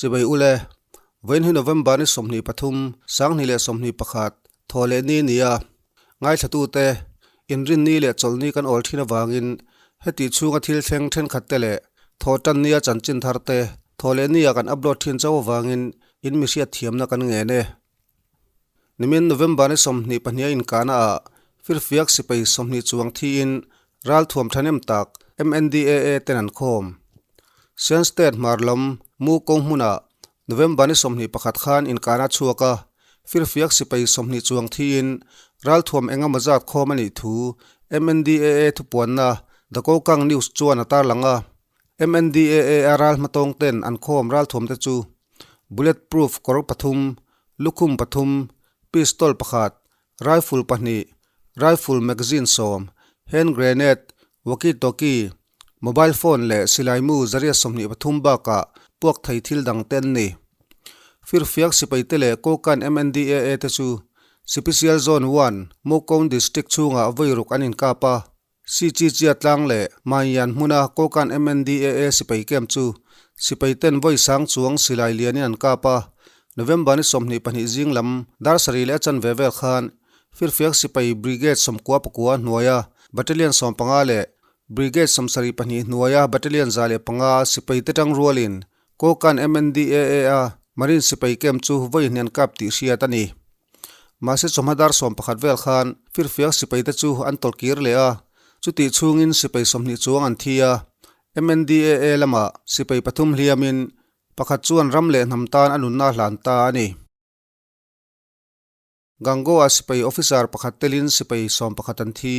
Chibai ule, vawiin hi November ni 23, 2021, thaw leh ni nia. Ngaithlatute, inrinni leh chawlhni kan awl thin avangin heti chhunga thil thleng thenkhat te leh thaw tan nia chanchin thar te thaw leh nia kan upload thin chauh avangin in mi hriat thiamna kan ngen e. Nimin November ni 22 a inkahna ah firfiak sipai 20 chuang thiin ralthuam thahnem tak MNDAA ten an khawm. Shan State hmar lam Mu kawng hmunah November ni 21 khan inkahna a chhuak a, firfiak sipai 20 chuang thiin ralthuam eng emaw zat khawm a nih thu MNDAA thupuanna The Kokang News chuan a tarlang a. MNDAA a ral hmatawng ten an khawm ralthuam te chu Bullet proof kawr pathum, lukhum pathum, pistol pakhat, rifle pahnih, rifle magazine sawm, hand grenade, walkie talkie, mobile phone leh silaimu zariat 23 bakah puak thei thil dang te an ni. Firfiak sipai te leh Kokan MNDAA te chu Sipisial Zone One, Mokong District chhungah vawi ruk an inkap a. Sichichia tlang leh Maiyan hmuna Kokan MNDAA sipai camp chu sipai ten vawi sang chuang silai lianin an kap a. November ni 22 zing lam dar sarih leh a chanve vel khan Firfiak sipai Brigade 94 hnuaia Battalion 15 leh Brigade 72 hnuaia Battalion 105 sipai te tang rualin Kokan MNDAA a Marine sipai camp chu vawi hnian kap tih hriat a ni. Mahse chawhma dar 11 vel khan firfiak sipai te chu an tawlhkir leh a, chutih chhungin sipai 20 chuang an thi a. MNDAA lamah sipai pathum hliamin pakhat chuan ram leh hnam tan a nunna a hlan ta a ni. Gangoa sipai officer pakhat telin sipai 11 an thi.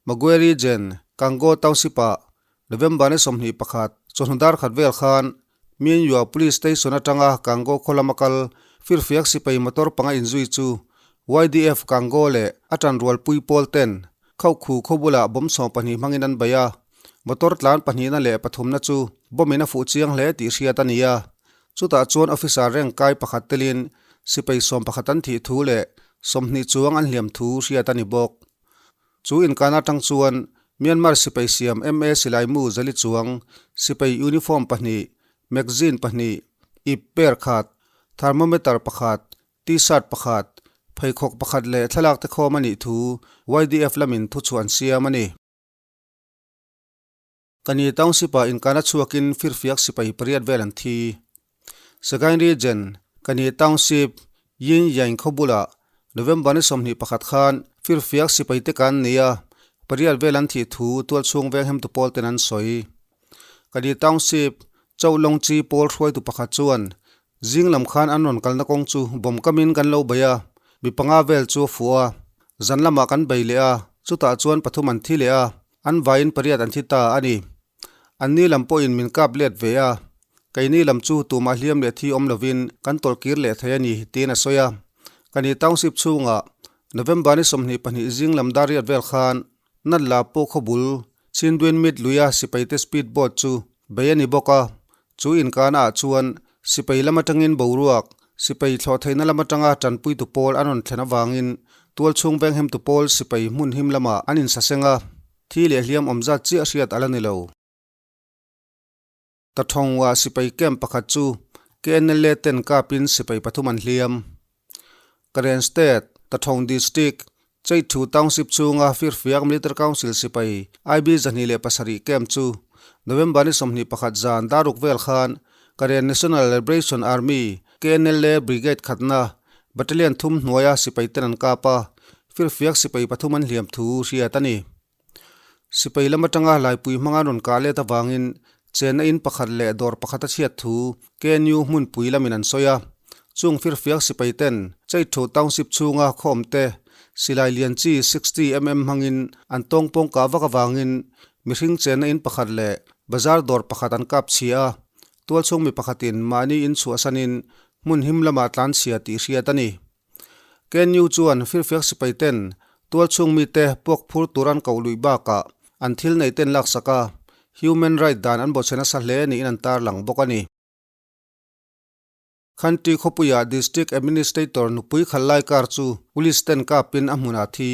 Magwe Region, Kango Township-ah November ni 21, chawhnu dar khat vel khan Myenyua Police Station atanga Kango khaw lama kal firfiak sipai motor panga inzui chu YDF Kango leh a tanrualpui pawl ten Khaukhu khaw bulah bomb 12 hmangin an bei a, motor tlan pahnihna leh pathumna chu bomb in a fuh chiang hle tih hriat a ni a. Chutah chuan officer rank kai pakhat telin sipai 11 an thih thu leh 20 chuang an hliam thu hriat a ni bawk. Chu inkana atang chuan Myanmar sipai siam MA silaimu zali chuang sipai uniform pahnih, magazine pahnih, ip per khat, thermometer pakhat, t-shirt pakhat, pheikhawk pakhat leh thlalak te khawm a nih thu YDF lamin thuchhuah an siam a ni. Kani Township-ah inkana chhuakin firfiak sipai pariat vel an thi. Sagaing Region, Kani Township, Yin Yaing khaw bulah November ni 21 khan firfiak sipai te kan nei a, pariat vel an thih thu tualchhung veng hemtu pawl ten an sawi. Kani Township, Chauh Lawngchi pawl hruaitu pakhat chuan zing lam khan an rawn kalna kawng chu bawm kamin kan lo bei a, mi panga vel chu a fuh a, zan lamah kan bei leh a, chutah chuan pathum an thi leh a, an vaiin pariat an thi ta a ni. Anni lam pawhin min kap let ve a, keini lam chu tumah hliam leh thi awm lovin kan tawlhkir leh thei a ni, tiin a sawi a. Kani Township chhungah November ni 22 zing lam dar riat vel khan Natla pawh khaw bul Chindwin Mit luia sipaite speed boat chu bei a ni bawk a, chu inkana ah chuan sipai lam atangin boruak, sipai thlawh theihna lam atanga tanpuitu pawl an rawn thlen avangin tualchhung venghemtu pawl sipai hmun him lamah an insaseng a, thi leh hliam awm zat chiah hriat a la ni lo. Tathawngwa sipai camp pakhat chu KNLA ten kapin sipai pathum an hliam. Karen State, Tathawng District, Cheithu Township chhunga Firfiak Military Council sipai IB 207 camp chu November ni 21 zan daruk vel khan Karen National Liberation Army, KNLA, Brigade khatna Battalion thum hnuaia sipai ten an kap a, Firfiak sipai pathum an hliam thu hriat a ni. Sipai lam atanga laipui hmanga rawn kah let avangin chenna in pakhat leh dawr pakhat a chhiat thu KNU hmunpui lamin an sawi a. Chung firfiak sipai ten Cheithu Township chhunga khawm te silai lian chi 60 mm hmangin an tawng pawng kah vak avangin mihring chenna in pakhat leh bazar dawr pakhat an kap chhia a. Tualchhung mi pakhatin mahni in chhuahsanin hmun him lamah tlan chhia tih hriat a ni. KNU chuan firfiak sipai ten tualchhung mite puak phur tur an koh luih bakah an thil nei ten laksak a, human right dan an bawhchhe nasa hle niin an tarlang bawk a ni. Khanti khawpuiah District Administrator nupui khal lai car chu police ten kapin a hmunah thi.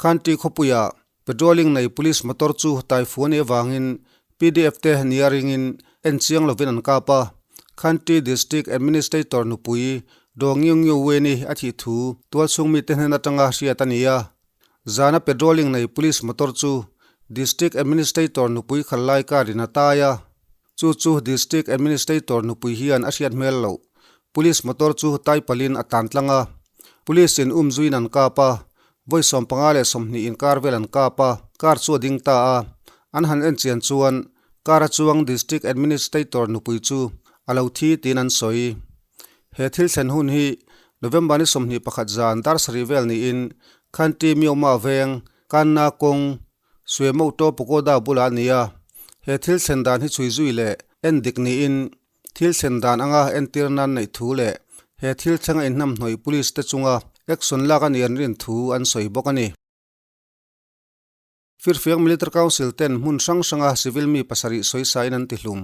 Khanti khawpuiah patrolling nei police motor chu taifu a nih avangin PDF te nia ringin en chiang lovin an kap a. Khanti District Administrator nupui Daw Ngiu Ngiu Wen-i a thih thu tualchhung mite hnen atanga hriat a ni a. Zana patrolling nei police motor chu District Administrator nupui khal lai car in a tai a. Chu chu District Administrator nupui hian a hriat hmel loh. Police motor chu tai palin a tan tlang a. Police in um zuiin an kap a, vawi 25 20 inkar vel an kap a, car chu a ding ta a. An han en chian chuan car a chuang District Administrator nupui chu a lo thi tiin an sawi. He thil thlen hun hi November ni 21 zan dar sarih vel niin Khanti Myoma veng Kanna kawng Suemoto Pagoda bulah a ni a. He thil thlen dan hi chhui zui leh en dik niin thil thlen dan anga entir nan neih thu leh he thil thlenga inhnamhnawih police te chunga action lak a nih an rin thu an sawi bawk a ni. Firfiak Military Council ten hmun hrang hranga civil mi pasarih sawisain an tihlum.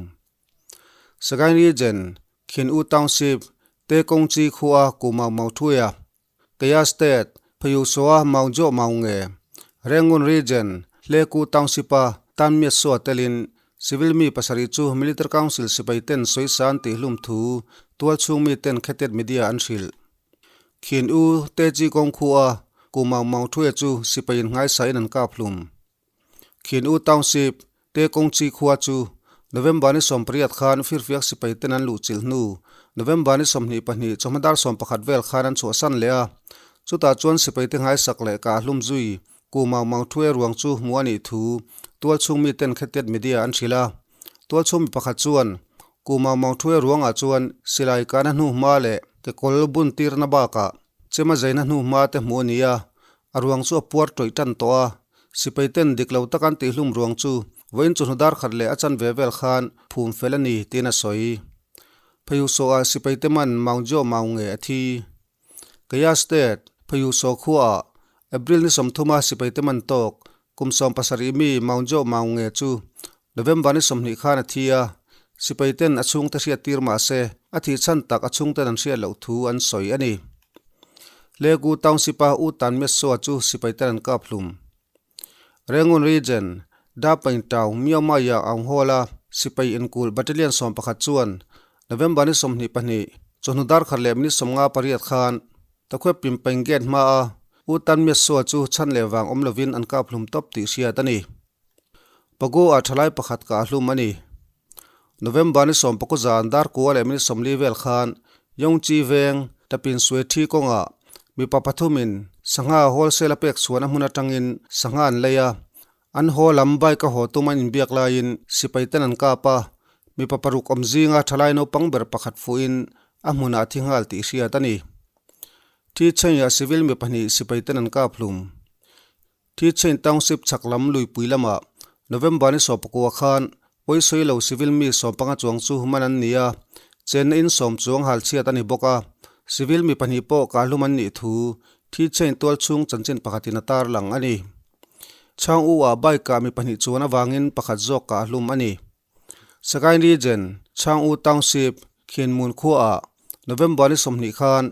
Sagaing Region, Khin U Township, Te Kong Chi khua Ku Mau Mau Thuia, Kaya State, Phayu Soa Mau Joh Mau Nge, Rangoon Region, Hle Ku Township-a Tan Myat Soa telin civil mi pasarih chu Military Council sipai ten sawisa an tihlum thu tualchhung mi ten Khetet Media an hrilh. Khin U Te Chi Kawng khua Ku Mau Mau Thuia chu sipai in nghaisa in an kap hlum. Khin U Township Te Kawng Chi khua chu November ni 18 khan firfiak sipai ten an luh chilh hnu November ni 22 chawhma dar 11 vel khan an chhuahsan leh a. Chutah chuan sipai te nghaisak leh kah hlum zui Ku Mau Mau Thuia ruang chu hmuh a nih thu tualchhung mi ten Khetet Media an hrilh a. Tualchhung mi pakhat chuan Ku Mau Mau Thuia ruangah chuan silai kahna hnuhma leh kekawl bun tirna bakah chema zaina hnuhma te hmuh a ni a, a ruang chu a puar tawih tan tawh a. Sipai ten dik lo tak an tihhlum ruang chu vawiin chu hnu dar khat leh a chanve vel khan phum fel a ni tiin a sawi. Pheiusawh ah sipai te man Maung Gyaw Maung nge a thi. Kaya State, Phayusaw khuaah April ni 30 a sipai te man tawk kum 17 mi Maung Gyaw Maung nge chu November ni 20 khan a thi a, sipai ten a chhungte hriat tir mah se a thih chhan tak a chhungten an hriat loh thu an sawi a ni. Legu Township a U Tan Myat Soa chu sipai ten an kap hlum. Rangoon Region, Dapain Town, Myanmar-ah a awm hawl a, sipai inkulh Battalion 11 chuan November ni 22, chawhnu dar khat leh minute 58 khan Takhuep Pimpain Gate hmaa U Tan Myat Soa chu chhan leh vang awm lovin an kap hlum tawp tih hriat a ni. Pago-ah thalai pakhat kah hlum a ni. November ni 19 zan dar kua leh minute 40 vel khan Yongchi veng Tapin Sue Thi kawngah mipa pathumin sangha wholesale a pek chhuahna hmun atangin sangha an lei a. An haw lam bike a haw tum an inbiak laiin sipai ten an kap a, mipa paruk awm zinga thalai naupang ber pakhat fuhin a hmunah a thi nghal tih hriat a ni. Thi Chengah civil mi pahnih sipai ten an kap hlum. Thi Chain Township chhak lam luipui lamah November ni 19 khan pawisawi lo civil mi 15 chuang chu man an ni a, chenna in 10 chuang hal chhiat a ni bawk a, civil mi pahnih pawh kahlum an nih thu Thi Chain tual chhung chanchin pakhatin a tarlang a ni. Chhang U ah bike ah mi pahnih chuan avangin pakhat zawk kahlum a ni. Sagaing Region, Chhang U Township, Khinmun khuaah November ni 20 khan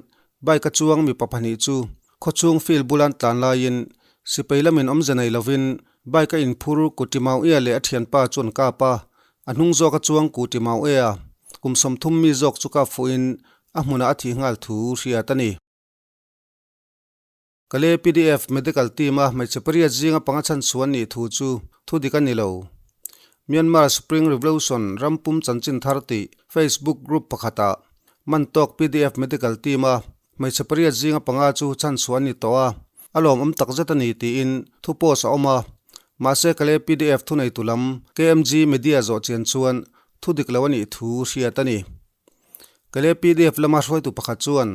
bike a chuang mipa pahnih chu khawchhung field bulan tlan laiin sipai lamin awmze nei lovin bike a inphur Kuti Mau Ea leh a thianpa chu an kap a, a hnung zawka chuang Kuti Mau Ea kum 30 mi zawk chu kap fuhin a hmunah a thih nghal thu hriat a ni. Kale pdf Medical Team a hmeichhe pariat zinga panga chhan chhuan nih thu chu thu dik a ni lo. Myanmar Spring Revolution rampum chanchin thar tih Facebook group pakhatah man tawk pdf Medical Team a hmeichhe pariat zinga panga chu chhan chhuan ni tawh a, a lawmawm takzet a ni tiin thu post a awm a. Mahse Kale pdf thuneitu lam KMG Media zawh chian chuan thu dik lo a nih thu hriat a ni. Kale pdf lama hruaitu pakhat chuan,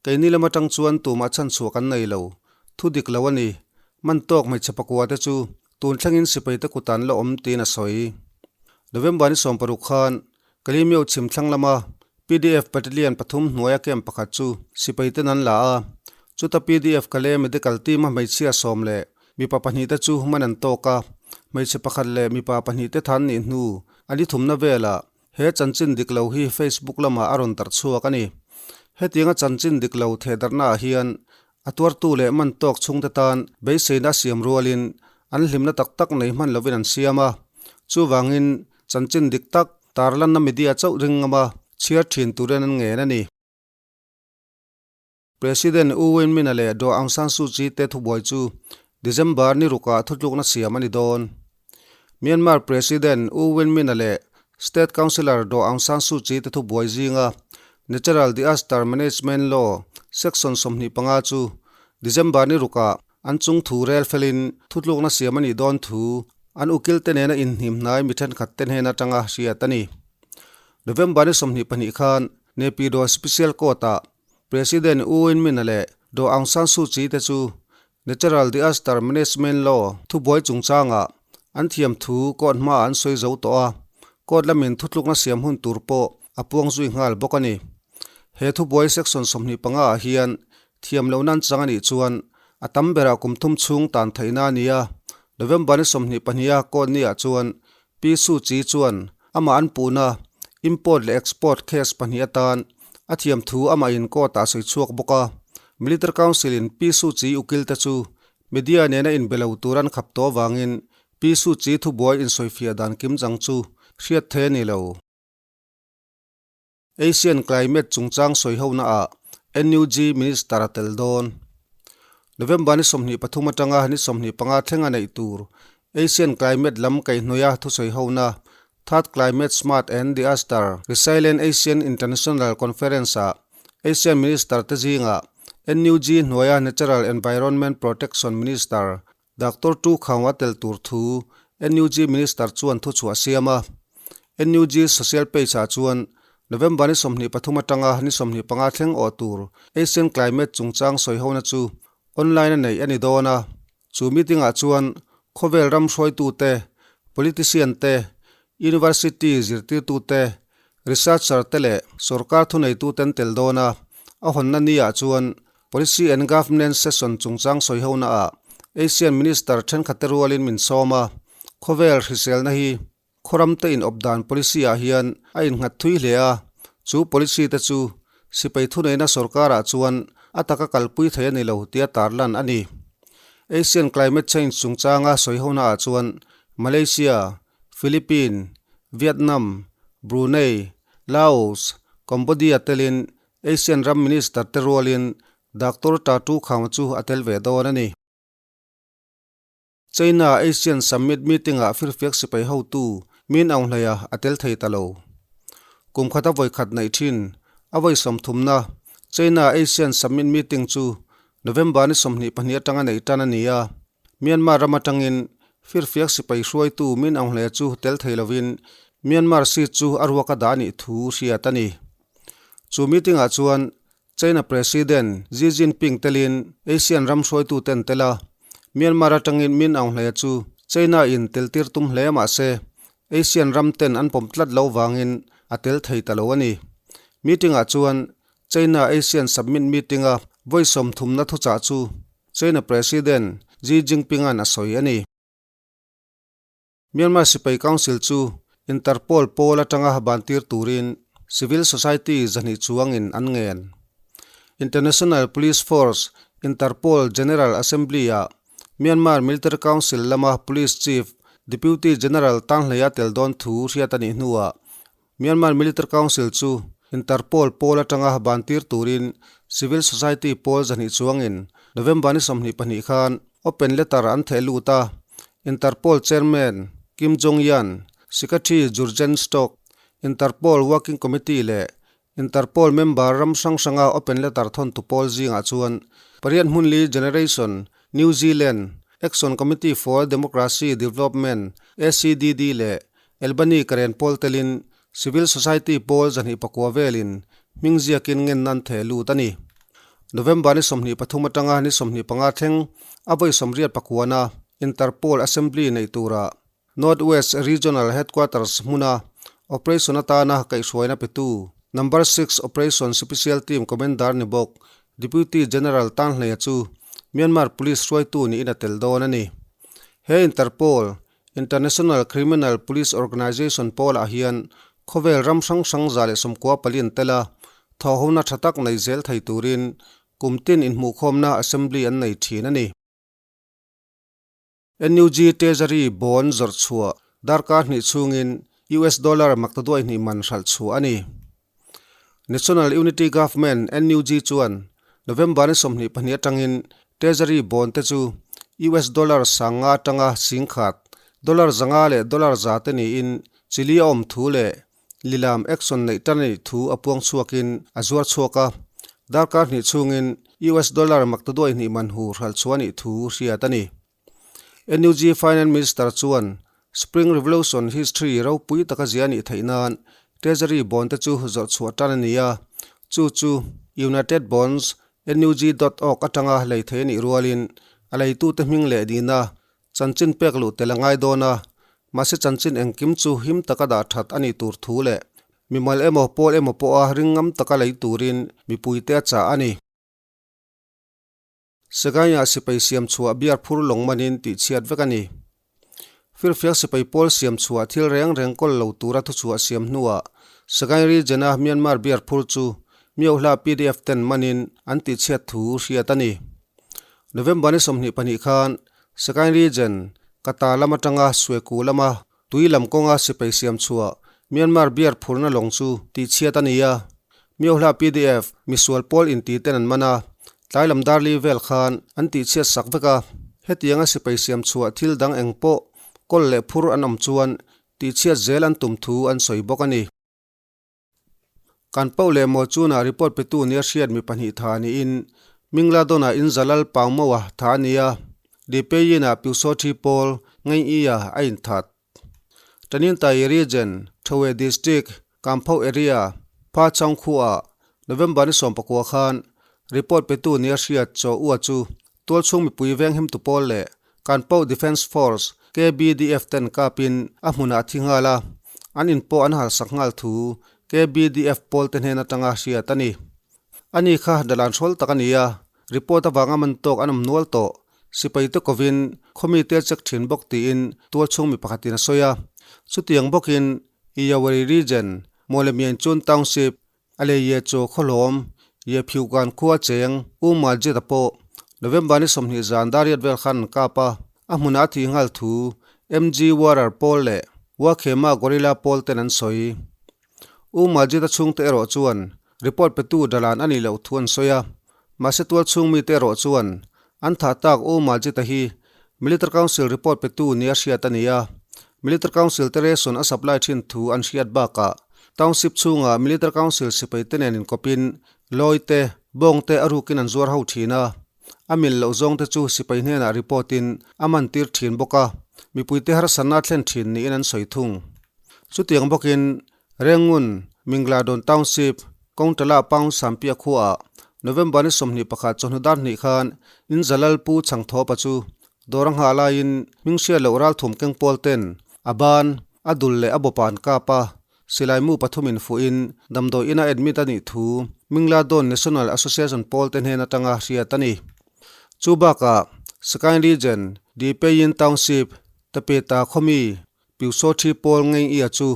Keini lam atang chuan tumah chhan chhuah kan nei lo. Thu dik lo a ni. Man tawk hmeichhe pakua te chu tun thlengin sipai te kut an la awm tiin a sawi. November ni 16 khan Kalimyo chhim thlang lama pdf battalion pathum hnuaia camp pakhat chu sipai ten an la a. Chuta pdf Kale medical team a hmeichhia 10 leh mipa pahnih te chu man an tawk a. Hmeichhe pakhat leh mipa pahnih te than nih hnu a ni thumna velah He chanchin dik lo hi Facebook lamah a rawn darh chhuak a ni. Hetianga chanchin dik lo thehdarhnaah hian a tuartu leh man tawk chhungte tan beiseina a siam rualin an hlimna tak tak nei hman lovin an siam a. Chuvangin chanchin dik tak tarlanna media chauh ring ngam a, chhiar thin turin an ngen a ni. President U Win Myint-a leh Daw Aung San Suu Kyi te thubuai chu December ni rukah thutlukna siam a ni dawn. Myanmar President U Win Myint-a leh State Counsellor Daw Aung San Suu Kyi te thubuai zinga Natural Diaster Management Law Section 25 chu December ni rukah an chung thu rel felin thutlukna siam a nih dawn thu an ukil te nena inhnim hnai mi thenkhat te hnen atanga hriat a ni. November ni 22 khan Naypyidaw Special Court-ah President U Win Myint-a leh Daw Aung San Suu Kyi te chu Natural Diaster Management Law thubuai chungchangah an thiam thu court hmaah an sawi zo tawh a, court lamin thutlukna siam hun tur pawh a puang zui nghal bawk a ni. He thubuai Section 25 ah hian thiam lohna an chang a nih chuan a tam berah kum thum chhung tan theihna a ni a, November ni 22 a court niah chuan Pi Suu Kyi chuan amah an puhna import leh export case pahnih atan a thiam thu amah in court ah a sawi chhuak bawk a. Military Council in Pi Suu Kyi ukil te chu media nena inbe lo tur an khap tawh avangin Pi Suu Kyi thubuai insawifiah dan kim chang chu hriat thei a ni lo. Asian Climate chungchang sawihonaah NUG Minister a tel dawn. November ni 23 atanga ni 25 thleng a neih tur Asian Climate lam kaihhnawih a thusawihohna Third Climate Smart and Diaster Resilient Asian International Conference-ah Asian Minister te zingah NUG hnuaia Natural Environment Protection Minister Doctor Tu Khaung a tel tur thu NUG Minister chuan thuchhuah a siam a. NUG social page ah chuan November ni 23 atanga ni 25 thleng awh tur Asian Climate chungchang sawihona chu online a neih a ni dawn a. Chu meeting ah chuan khawvel ram hruaitute, politician te, university zirtirtute, researcher te leh sorkar thuneituten tel dawn a. A hawnna ni ah chuan Policy and Governance session chungchang sawihona ah Asian Minister thenkhat te rualin min sawm a, khawvel hriselna hi khawram te inawp dan policy ah hian a innghat thui hle a, chu policy te chu sipai thuneihna sorkar ah chuan a taka kalpui thei a ni lo tia tarlan a ni. Asian Climate Change chungchanga sawihona ah chuan Malaysia, Philippines, Vietnam, Brunei, Laos, Cambodia telin Asian ram Minister te rualin Doctor Ta Tu Khaung chu a tel ve dawn a ni. China Asian Summit meeting-ah firfiak sipai hotu Min Aung Hlaia a tel thei ta lo. Kum khat a vawi khat neih thin a vawi sawmthumna China Asian Summit meeting chu November ni 22 atanga neih tan a ni a. Myanmar ram atangin firfiak sipai hruaitu Min Aung Hlaia chu tel thei lovin Myanmar seat chu a ruak a dah a nih thu hriat a ni. Chu meeting-ah chuan China President Xi Jinping telin Asian ram hruaituten tel a, Myanmar atangin Min Aung Hlaia chu China-in teltir tum hle mah se Asian ram ten an pawm tlat lo vangin a tel thei ta lo a ni. Meeting-ah chuan China Asian Summit meeting-a vawi sawmthumna thuchah chu China President Xi Jinping-a'n a sawi a ni. Myanmar Sipai Council chu Interpol pawl atanga bantir turin civil society zahnih chuangin an ngen. International Police Force Interpol General Assembly-ah Myanmar Military Council lama Police Chief Deputy General Tanghleia tel dawn thu hriat a nih hnuah Myanmar Military Council chu Interpol pawl atanga bantir turin civil society pawl zahnih chuangin November ni 22 khan open letter an theh lut a, Interpol chairman Kim Jong-yan, Secretary Jurgen Stock, Interpol Working Committee leh Interpol member ram hrang hranga open letter thawntu pawl zingah chuan pariat hmun li Generation New Zealand, Action Committee for Democracy Development, ACDD, leh Albany Karen pawl telin civil society pawl 24 velin hming ziakin ngen nan theh lut a ni. November ni 23 atanga ni 25 thleng a vawi 89na Interpol Assembly neih turah North West Regional Headquarters hmuna operation atana kaihhruaina petu Number Six Operation Special Team Commander ni bawk Deputy General Tanhleia chu Myanmar Police hruaitu niin a tel dawn a ni. He Interpol International Criminal Police Organization pawlah hian khawvel ram hrang hrang 194 an tel a, thawhhona tha tak nei zel thei turin kum tin inhmuhkhawmna assembly an nei thin a ni. NUG Treasury bond zawrh chhuah darkar hnih chhungin US dollar maktaduai hnih man hralh chhuah a ni. National Unity Government, NUG, chuan November ni 22 atangin Treasury bond te chu US dollar 5000 atanga 10,000, dollar 500 leh dollar 100 te niin chili a awm thu leh lilam action neih tan a nih thu a puang chhuakin a zuar chhuak a. Darkar hnih chhungin US dollar maktaduai hnih man hu hralh chhuah a nih thu hriat a ni. NUG Finance Minister chuan Spring Revolution history ropui taka zia a nih theih nan Treasury bond te chu zawrh chhuah tan a ni a, chu chu United Bonds NUG dot org atanga lei thei a nih rualin a leitute hming leh nihna chanchin pek luh tel a ngai dawn a, mahse chanchin engkim chu him taka dah that a nih tur thu leh mimal emaw pawl emaw pawha ringngam taka lei turin mipuite a chah a ni. Sagaing-ah sipai siam chhuah biar phur lawng manin tih chhiat vek a ni. Firfiak sipai pawl siam chhuah thil reng reng kawl lo tura thuchhuah siam hnuah Sagaing region-a Myanmar biar phur chu Myohla pdf ten manin an tih chhiat thu hriat a ni. November ni 22 khan Sagaing region Kata lam atanga Sueku lama Tui lam kawnga sipai siam chhuah Myanmar biar phurna lawng chu tih chhiat a ni a. Myohla pdf misual pawl inti ten an man a, tlai lam darli vel khan an tih chhiat sak vek a. Hetianga sipai siam chhuah thil dang eng pawh kawl leh phur an awm chuan tih chhiat zel an tum thu an sawi bawk a ni. Kan pauh leh maw chunah report petu nia hriat mi pahnih tha niin Mingladon-ah Inzalal Pangmawa tha a ni a, Dipeiin-ah Pyusawthi Pawl Ngei-i-a a inthat. Tanintai Region, Thowe District, Kampho Area, Pha Chaung khuaah November ni 19 khan report petu nia hriat Chaw Ua chu tualchhung mipui venghimtu pawl leh Kan Pau Defence Force, KBDF, ten kapin a hmunah a thi nghal a, an in pawh an halsak nghal thu KBDF pawl te hnen atanga hriat a ni. Ani kha dalan hrawl tak a ni a, report avanga man tawk an awm nual tawh. Sipai te kovin khawmi te check thin bawk tiin tualchhung mi pakhatin a sawi a. Chutiang bawkin Iyawari Region, Mawlemianchun Township, A lei ye chu khawhlawm ye phiukan khua cheng U Majid-a pawh November ni 20 zan dariat vel khan an kap a, a hmunah a thih nghal thu MG Warrior pawl leh Wakhema Guerrilla pawl ten an sawi. U Majid-a chhungte erawh chuan report petu dalan a nih loh thu an sawi a, mahse tual chhung mite erawh chuan an thah tak U Majid-a hi Military Council report petu nia hriat a ni a, Military Council te ration a supply thin thu an hriat bakah Township chhungah Military Council sipai te nen inkawpin lawi te, bawng te a rukin an zuar ho thin a, a mil loh zawng te chu sipai hnenah report in a man tir thin bawk a, mipuite harsatna a thlen thin niin an sawi thung. Chutiang bawkin Rengun, Mingladon Township, Kawngtala Pound Sampia khuaah November ni 21 chawhnu dar hnih khan Inzalal Pu Chhangthawpa chu dawr a nghah laiin hming hriat loh ralthum keng pawl ten a ban, a dul leh a bawpa an kap a, silai mu pathumin fuhin damdawi ina admit a nih thu Mingladon National Association pawl te hnen atanga hriat a ni. Chu bakah Sagaing Region, Dipeyin Township, Tapeta khawmi Pyusawthi pawl ngei ia chu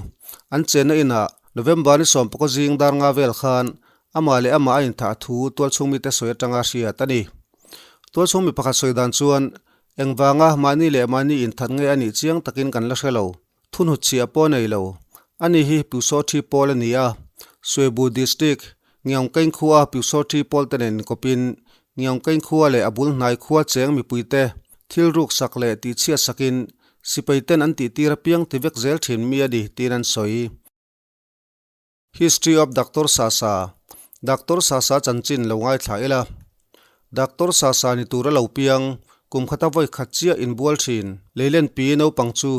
an chenna inah November ni 19 zing dar nga vel khan amah leh amah a inthah thu tualchhung mite sawi atanga hriat a ni. Tualchhung mi pakhat sawi dan chuan engvanga mahni leh mahni inthat ngei a nih chiang takin kan la hre lo. Thunhut chhiah pawh a nei lo. Ani hi Pyusawthi pawl a ni a, Suebu District, Ngiaungkein khua Pyusawthi pawl te nen inkawpin Ngiaungkein khua leh a bul hnai khua cheng mipuite thil ruk sak leh tihchhiat sakin Sipai ten an tih tir apiang ti vek zel thin mi a ni tiin an sawi. History of Doctor Sasa Doctor Sasa chanchin lo ngaithla ila. Doctor Sasa ni tur a lo piang, kum khata vawi khat chiah inbual thin. Leilen pi naupang chu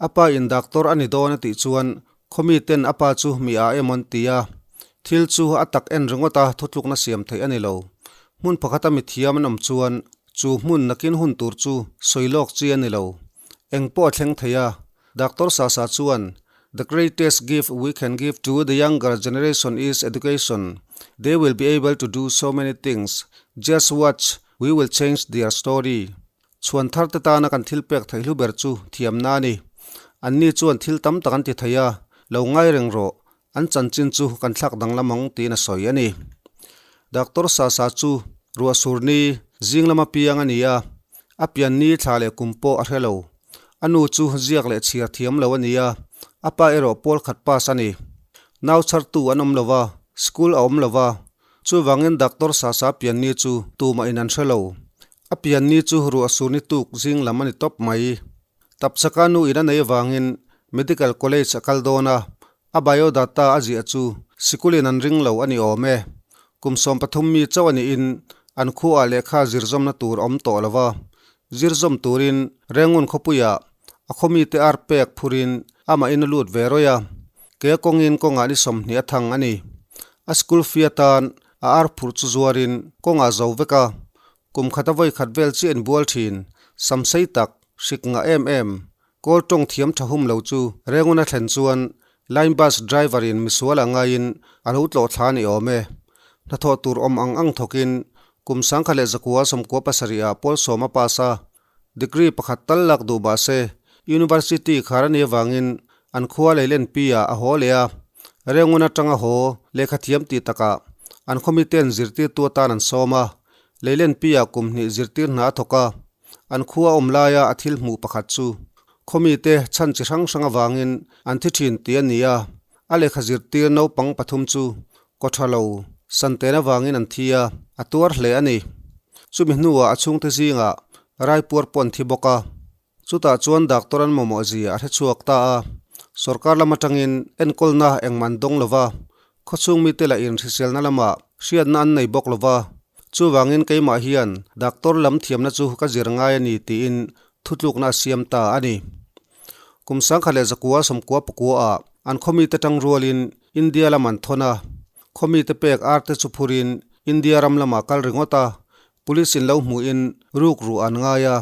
a pa in doctor a ni dawn a tih chuan khawmi ten a pa chu mi a em an ti a. Thil chu a tak en ringawt a thutlukna siam theih a ni lo. Hmun pakhata mithiam an awm chuan Chu hmun nakin hun tur chu sawi lawk chi a ni lo. Eng pawh a thleng thei a, Doctor Sasa chuan, The greatest gift we can give to the younger generation is education. They will be able to do so many things. Just watch, we will change their story. Chhuan thar te tana kan thil pek theih hlu ber chu thiamna a ni. Anni chuan thil tam tak an ti thei a, lo ngai reng rawh, An chanchin chu kan thlak danglam ang tiin a sawi a ni. Doctor Sasa chu ruah sur ni zing lama piang a ni a, a pian ni thla leh kum pawh a hre lo. A nu chu ziak leh chhiar thiam lo a ni a, a pa erawh pawl khat pass a ni. Nau chhartu an awm lo va. School a awm lo va, chuvangin Doctor Sasa pianni chu tumah in an hre lo. A pianni chu ruah sur ni tuk zing lam a ni tawp mai. Tapchhaka nu in a nei avangin Medical College a kal dawn a, a biodata a ziah chu sikulin an ring lo a ni awm e. Kum 13 mi chauh a niin an khuaah lehkha zirzawmna tur a awm tawh lo va, zirzawm turin Rengun khawpuiah a khawmite ar pek phurin amahin a lut ve rawih a, ke kawngin kawngah ni 20 a thang a ni. A school fee atan a ar phurh chu zuarin kawngah zo vek a, kum khata vawi khat vel chiah inbual thin, sam sei tak, hrik ngah em em, kawl tawng thiam tha hum lo chu Rengun a thlen chuan line bus driver in misual a ngaiin a lo tlawh thla a ni awm e. Hnathawh tur awm ang ang thawkin kum 1997 ah pawl sawm a pass a, Degree pakhat tal lak duh mah se, University khar a nih avangin an khua Leilen pi-ah a haw leh a. Rengun atanga haw lehkha thiam tih takah an khaw miten zirtirtu atan an sawm a. Leilen pi-ah kum hnih zirtir hna a thawk a. An khua awm laia a thil hmuh pakhat chu khaw mite chhan chi hrang hrang avangin an thi thin tih a ni a. A lehkha zirtir naupang pathum chu Kaw tha lo, Santen avangin an thi a, a tuar hle a ni. Chumi hnuah a chhungte zingah Raipuar pawh an thi bawk a. Chutah chuan doctor an mamawh zia a hre chhuak ta a. Sorkar lam atangin enkawlna engmah an dawng lo va, khawchhung mite lah inhriselna lamah hriatna an nei bawk lo va. Chuvangin keimah hian doctor lam thiamna chu ka zir ngai a ni tiin thutlukna a siam ta a ni. Kum 1994 ah an khawmite tang rualin India lam an thawn a, khawmite pek ar te chu phurin India ram lamah kal ringawt a, police in lo hmuhin ruk ruh an ngai a,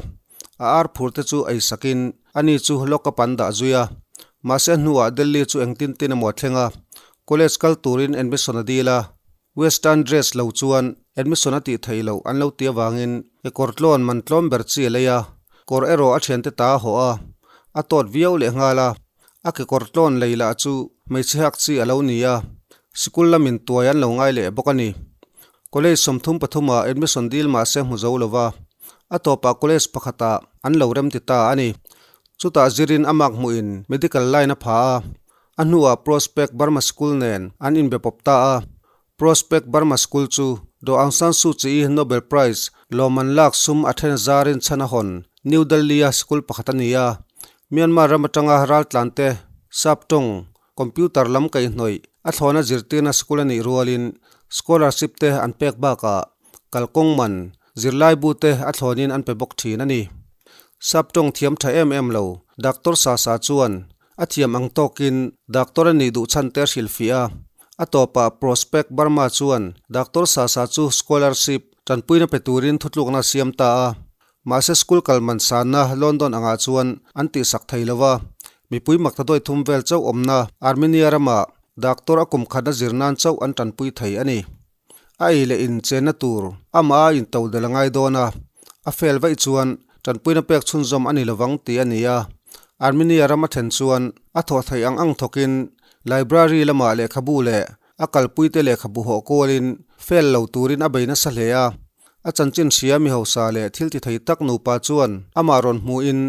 a ar phur te chu ei sakin ani chu lock up an dah zui a. Mahse a hnuah Delhi chu engtin tin emaw a thleng a, college kal turin admission a dil a, Western dress lo chuan admission a tih theih loh an lo ti avangin kekawr tlawn man tlawm ber chi a lei a, kawr erawh a thiante ta a hawh a, a tawt viau leh nghal a. A kekawr tlawn lei lah chu hmeichhe hak chi a lo ni a, sikul lamin tuai an lo ngai leh bawk a ni. College 33 ah admission dil mahse hmu zo lo va, a tawpah college pakhatah an lo rem ti ta a ni. Chutah zirin a mark hmuhin medical line a pha a, a hnuah Prospect Burma School nen an inbe pawp ta a. Prospect Burma School chu Daw Aung San Suu Kyi Nobel Prize lawmman lak sum a then zarin chhan a hawn New Delhi-a school pakhat a ni a. Myanmar ram atanga raltlante, saptawng, computer lam kaihhnawih a thlawna zirtirna school a nih rualin scholarship te an pek bakah kalkawng man zirlaibu te a thlawnin an pe bawk thin a ni. Saptawng thiam tha em em lo Doctor Sasa chuan A thiam ang tawkin doctor a nih duh chhan te a hrilhfiah a. A tawpah Prospect Burma chuan Doctor Sasa chu scholarship tanpuina pe turin thutlukna a siam ta a. Mahse school kal man sanna London angah chuan an tihsak thei lo va. Mipui makta dawi thum vel chauh awmna Armenia ramah doctor a kum khatna zir nan chauh an tanpui thei a ni. A ei leh inchenna tur amah a into del a ngai dawn a, a fel vaih chuan tanpuina pek chhunzawm a ni lovang tih a ni a. Armenia ram a then chuan a thawh theih ang ang thawkin library lamah lehkhabu leh a kalpuite lehkhabu hawh kualin fel lo turin a bei nasa hle a. A chanchin hria mi hausa leh thil ti thei tak nupa chuan amah rawn hmuhin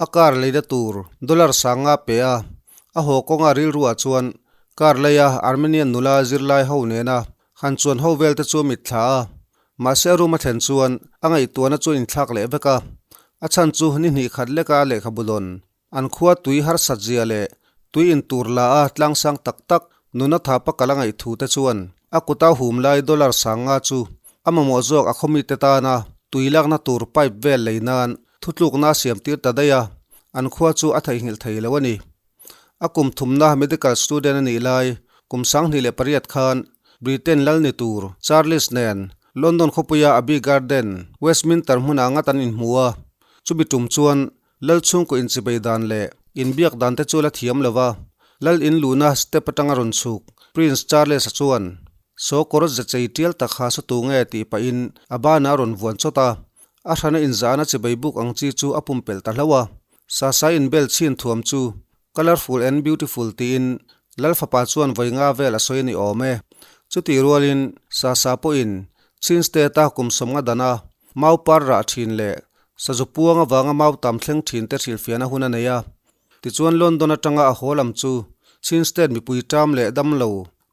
A car leina tur dollar sanga pe a, a haw kawnga rilruah chuan car leia Armenian nula zirlai ho nena han chuan ho vel te chu a mitthla a. Mahse a room a thlen chuan a ngaihtuahna chu a inthlak leh vek a, a chhan chu ni hnih khat leka lehkhabu dawn an khua tui harsat zia leh tui in tur la a tlangsang tak tak nuna thapa kal a ngaihthu te chuan a kuta hum lai dollar sanga chu a mamawh zawk a khawmite tana tui lakna tur pipe vel lei nan Thutlukna a siam tir ta daih a, an khua chu a theihnghilh thei lo a ni. A kum thumna medical student a nih lai, kum 2008 khan Britain lal ni tur Charles nen London khawpuia Abbey Garden, Westminster hmunah ngat an inhmu a. Chumi tum chuan lal chhungkaw inchibei dan leh inbiak dan te chu la thiam lo va, lal in luhna step atanga rawn chhuk Prince Charles-a chuan saw kawr ze chei tial tak ha saw tu nge tih pahin a banah a rawn vuan chawt a, A hrana inzahna chibei buk ang chi chu a pumpelh ta hlauh a, Sasa inbel chhin thuam chu colourful and beautiful tiin Lal fapa chuan vawi nga vel a sawi a ni awm e. Chutih rualin Sasa pawhin Chin State-a kum sawmnga dana mau par rah thin leh sazu puang avanga mau tam thleng thin te hrilhfiahna hun a nei a. Tichuan London atanga a haw lam chu Chin State mipui ṭam leh dam lo.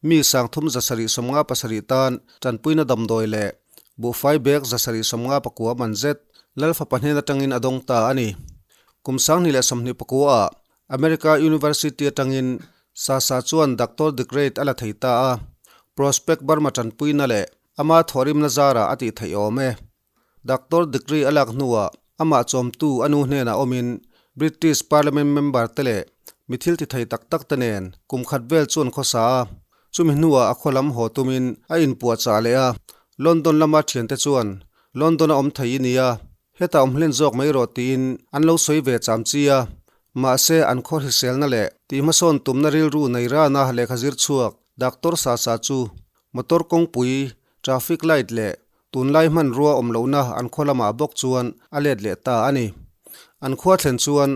Mi 3757 tan tanpuina damdawi leh buhfai bag 759 man zet Lal fapa hnen atangin a dawng ta a ni. Kum 2029 ah America University atangin Sasa chuan Doctor Degrade a la thei ta a, Prospect Burma tanpuina leh ama thawhrimna zarah a tih theih awm e. Doctor degree a lak hnuah amah chawmtu a nu hnenah awmin British Parliament member te leh mi thil ti thei tak tak te nen kum khat vel chuan khawsa a, chumi hnuah a khaw lam haw tumin a inpuahchah leh a, London lama thiante chuan London a awm thei i nia, hetah awm hlen zawk mai rawh tiin an lo sawi ve cham chi a, mahse an khaw hriselna leh tihhmasawn tumna rilru nei rana lehkha zir chhuak Doctor Sasa chu motor kawngpui, traffic light leh Tunlai hmanrua awm lohna an khaw lamah bawk chuan a let leh ta a ni. An khua thlen chuan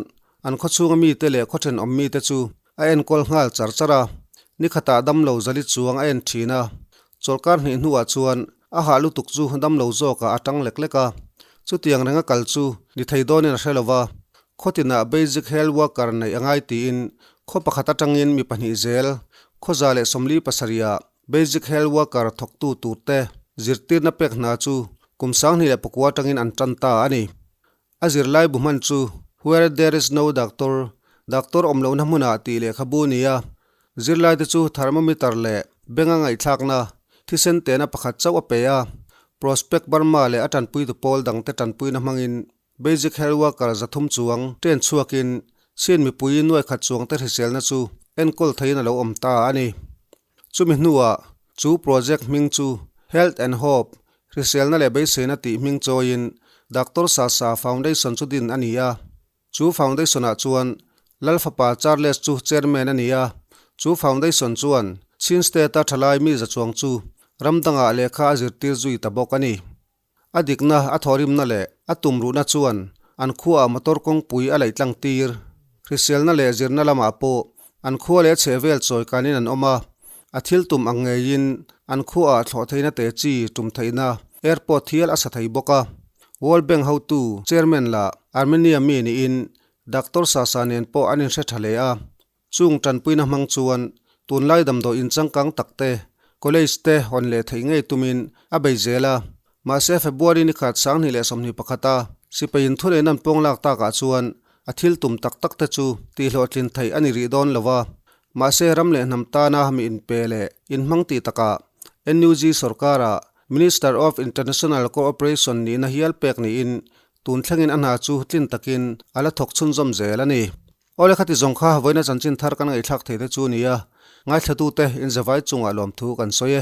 an khaw chhunga mite leh khaw thenawm mite chu a enkawl nghal char char a, ni khatah damlo zali chuang a en thin a. Chawlhkar hnih hnuah chuan a hah lutuk chu damlo zawkah a tang lek lek a, chutiang renga kal chu ni thei dawnin a hre lo va. Khaw tinah Basic Health Worker neih a ngai tiin khaw pakhat atangin mi pahnih zel 147ah Basic Health Worker thawktu turte zirtirna pek hna chu kum 2009 atangin an tan ta a ni. A zirlai bu hman chu Where There Is No Doctor, Doctor awm lohna hmunah tih lehkhabu a ni a. Zirlaite chu thermometer leh benga ngaihthlakna thisen tehna pakhat chauh a pe a. Prospect Burma leh a tanpuitu pawl dangte tanpuina hmangin Basic Health Worker 300 chuang ṭen chhuakin Chin mipui nuai khat chuangte hriselna chu enkawl theiin a lo awm ta a ni. Chumi hnuah chu project hming chu Health and Hope, Hriselna leh Beiseina tih hming chawiin Doctor Sasa Foundation chu din a ni a. Chu foundation-ah chuan Lal fapa Charles chu chairman a ni a. Chu foundation chuan Chin State-a thalai mi za chuang chu ram dangah lehkha a zirtir zui ta bawk a ni. A dikna, a thawhrimna leh a tumruhna chuan an khuaah motor kawngpui a laih tlang tir. Hriselna leh zirna lamah pawh an khua leh chhehvel chawi kanin an awm a, a thil tum ang ngeiin an khuaah thlawh theihna te chi tum theihna airport hial a sa thei bawk a. World Bank hotu chairman lah Armenia mi niin Doctor Sasa nen pawh an inhre tha hle a. Chung tanpuina hmang chuan tunlai damdawi inchangkang takte college te hawn leh theih ngei tumin a bei zel a. Mahse February ni khat 2021 a sipai inthuneiin an pawng lak takah chuan a thil tum tak tak te chu tihhlawhtlin theih a ni rih dawn lo a. Mahse ram leh hnam tana mi inpe leh inhmang tih takah NUG sorkara Minister of International Cooperation nihna hial pek niin tun thlengin a hna chu tlin takin a la thawk chhunzawm zel a ni. Awle khati zawng kha vawiina chanchin thar kan ngaihthlak thei te chu nia, ngaithlatute inzavai chungah lawmthu kan sawi e.